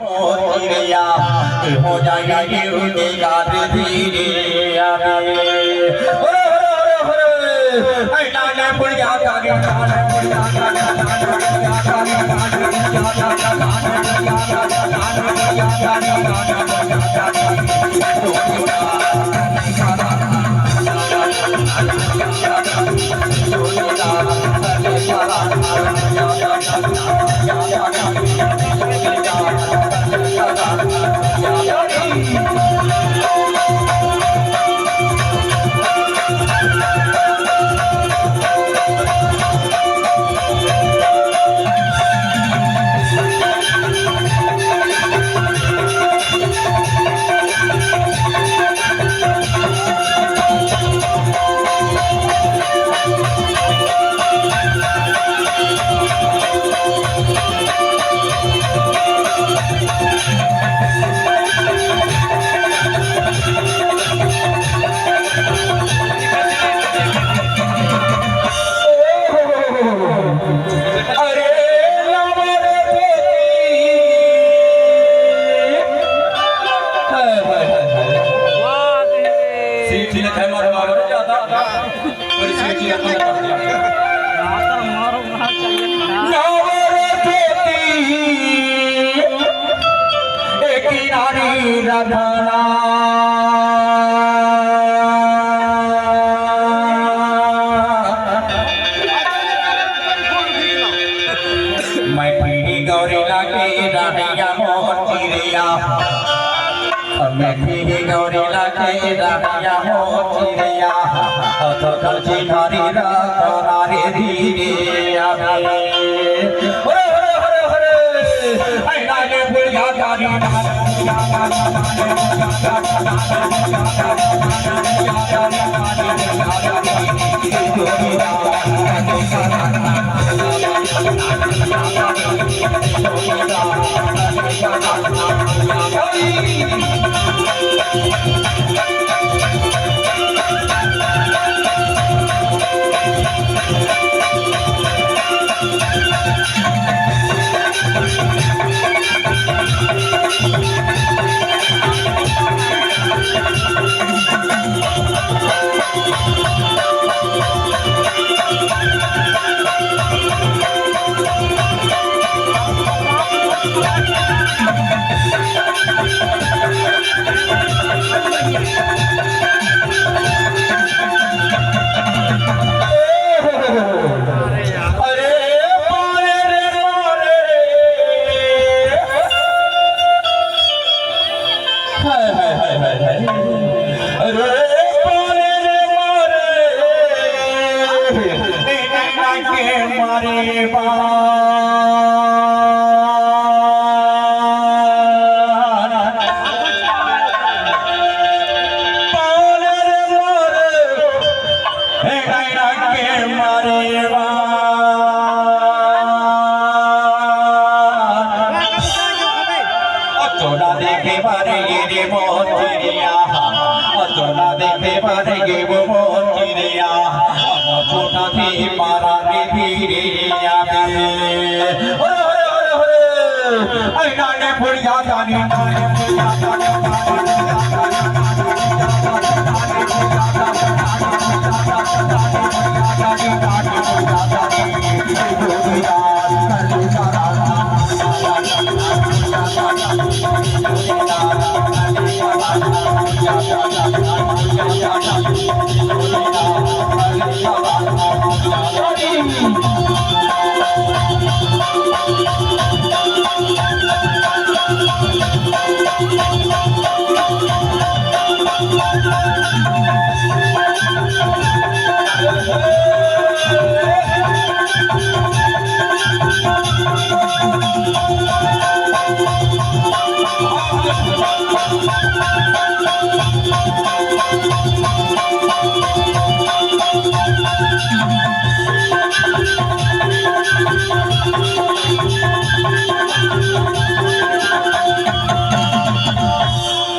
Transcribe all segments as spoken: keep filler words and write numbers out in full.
मोतिया हो जाएगा गिरने का धीरे। अरे, अरे, अरे, अरे, ऐ नाने पुड़िया का गिरना, पुड़िया का गिरना, पुड़िया का गिरना, पुड़िया का गिरना। अरे लवर बेटी। हाय, हाय, हाय, हाय। सीटी ने खाए मारो, मारो, ज्यादा। अरे सीटी ने खाए मारो। लवर बेटी। एक नारी रधना। मैं पीढ़ी गौरी लागे रहैया मोर चिड़िया। मैं पीढ़ी गौरी लागे रहैया मोर चिड़िया। तो कल चिन्हारी रखना रे धीरे आवे। हरे, हरे, हरे, हरे। ऐ नाने बुढ़िया गाड़ी। अरे मारे रे मारे। हाय, हाय, हाय, हाय, हाय। अरे मारे रे मारे। नैना के मारे बा। पालर मोर हे नैना के मारे बा। ओ तोला देखे बर गे रे मोर चिड़िया, ओ तोला देखे बर गे वो मोर चिड़िया, ओ छोटा सी मारा रे धीरे आवे। ओरे, ओरे, ओरे, ओरे। ऐ नाने बुढ़िया जानी।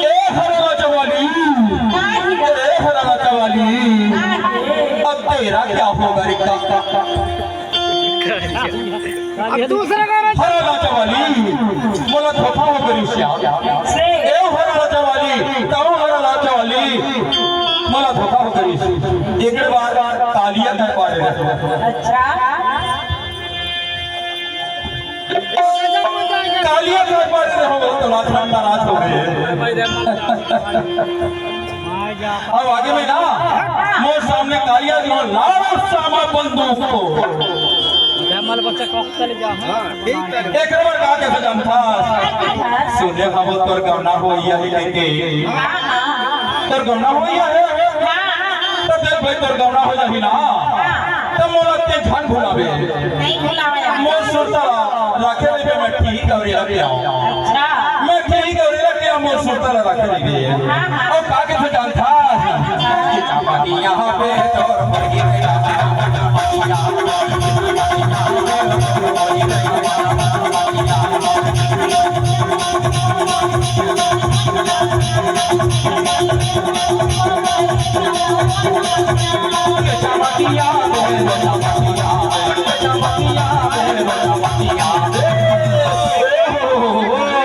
ए हरला चवाली, ए हरला चवाली, अब तेरा क्या होगा रे काका? अब दूसरा गाना। हरला चवाली, मोला धोखा हो गया। ए हरा लाचा वाली, तऊ हरा लाचा वाली, मोला धोखा हो गई। एक बार कालिया कर पा रहे। अच्छा। कालिया कर पा रहे हो, तो लाच नाराज हो गए। अब आगे में ना, मोर सामने कालिया जी हो, लाओ सामा बंदूक को। जा, माल बच्चा कॉक चले जा। हाँ, ठीक है। एकर बर का कथे जानथस? सुने हवो तोर गौना होइया हे कहिके। तोर गौना होइया हे? त देख भाई, तोर गौना हो जाही ना, त मोला ते झन भुलाबे। नहीं भुलावे। मोर सुरता ला राखे रहिबे, मैं ठीक अउ रखे आऊं। अच्छा। मैं ठीक अउ रखे आऊं, मोर सुरता ला राखे रहिबे। हाँ, हाँ। अउ का कथे जानथस? कि चापा दिया पे तोर मुर्गी